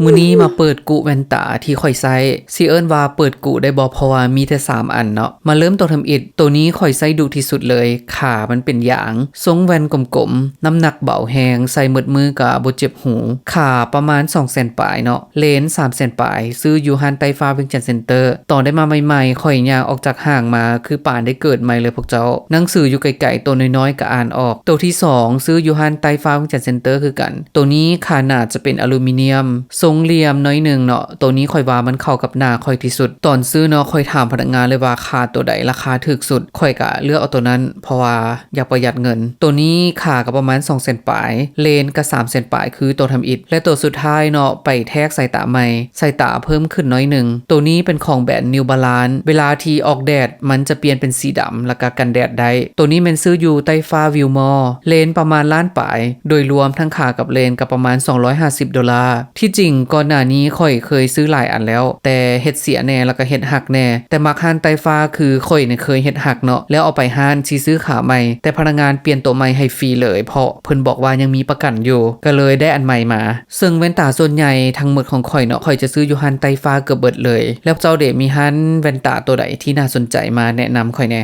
ມື້ນີ້ມາເປີດກຸແວ່ນຕາທີ່ຂ້ອຍໃຊ້ ຊິເອີ້ນວ່າເປີດກຸໄດ້ບໍ່ ເພາະວ່າມີແຕ່ສາມອັນເນາະ. ມາເລີ່ມໂຕທຳອິດ ໂຕນີ້ຂ້ອຍໃຊ້ດຸທີ່ສຸດເລີຍ ຂາມັນເປັນຢາງ ຊົງແວ່ນກົມໆ ນ້ຳໜັກເບົາແຮງ ໃສ່ໝົດມື້ກະບໍ່ເຈັບຫູ. ຂາປະມານສອງແສນປາຍເນາະ ເລນສາມແສນປາຍ ຊື້ຢູ່ຮ້ານໃຕ້ຟ້າວຽງຈັນເຊັນເຕີ. ຕອນໄດ້ມາໃໝ່ໆ ຂ້ອຍຍ່າງອອກຈາກຫ້າງມາ ຄືປານໄດ້ເກີດໃໝ່ເລີຍພວກເຈົ້າ. ໜັງສືຢູ່ໄກໆ ໂຕນ້ອຍໆກະອ່ານອອກ. ໂຕທີສອງ ຊື້ຢູ່ຮ້ານໃຕ້ຟ້າວຽງຈັນເຊັນເຕີຄືກັນ. ໂຕນີ້ຂາໜ້າຈະເປັນອາລູມິນຽມ ຊົງຫຼ່ຽມໜ້ອຍໜຶ່ງເນາະ. ໂຕນີ້ຂ້ອຍວ່າມັນເຂົ້າກັບໜ້າຂ້ອຍທີ່ສຸດ. ຕອນຊື້ເນາະ ຂ້ອຍຖາມພະນັກງານເລີຍວ່າຂາໂຕໃດລາຄາຖືກສຸດ ຂ້ອຍກະເລືອກເອົາໂຕນັ້ນ ເພາະວ່າຢາກປະຢັດເງິນ. ໂຕນີ້ຂາກະປະມານສອງແສນປາຍ ເລນກະສາມແສນປາຍ ຄືໂຕທຳອິດ. ແລະໂຕສຸດທ້າຍເນາະ ໄປແທກສາຍຕາໃໝ່ ສາຍຕາເພີ່ມຂຶ້ນໜ້ອຍໜຶ່ງ. ໂຕນີ້ເປັນຂອງແບຣນ New Balance ເວລາທີ່ອອກແດດມັນຈະປ່ຽນເປັນສີດຳ ແລ້ວກະກັນແດດໄດ້. ໂຕນີ້ແມ່ນຊື້ຢູ່ໃຕ້ຟ້າ Wilmore ເລນປະມານລ້ານປາຍ. ໂດຍລວມທັງຂາກັບເລນກະປະມານສອງຮ້ອຍຫ້າສິບໂດລາ. ທີ່ຈິງກ່ອນໜ້ານີ້ຂ້ອຍເຄີຍຊື້ຫຼາຍອັນແລ້ວ ແຕ່ເຮັດເສຍແດ່ ແລ້ວກະເຮັດຫັກແດ່. ແຕ່ມັກຮ້ານໃຕ້ຟ້າ ຄືຂ້ອຍນີ້ເຄີຍເຮັດຫັກເນາະ ແລ້ວເອົາໄປຮ້ານຊິຊື້ຂາໃໝ່ ແຕ່ພະນັກງານປ່ຽນໂຕໃໝ່ໃຫ້ຟຣີເລີຍ ເພາະເພິ່ນບອກວ່າຍັງມີປະກັນຢູ່ ກະເລີຍໄດ້ອັນໃໝ່ມາ. ເຊິ່ງແວ່ນຕາສ່ວນໃຫຍ່ທັງໝົດຂອງຂ້ອຍເນາະ ຂ້ອຍຈະຊື້ຢູ່ຮ້ານໃຕ້ຟ້າເກືອບເບິດເລີຍ. ແລ້ວເຈົ້າເດ ມີຮ້ານແວ່ນຕາໂຕໃດທີ່ໜ້າສົນໃຈມາແນະນຳຂ້ອຍແດ່?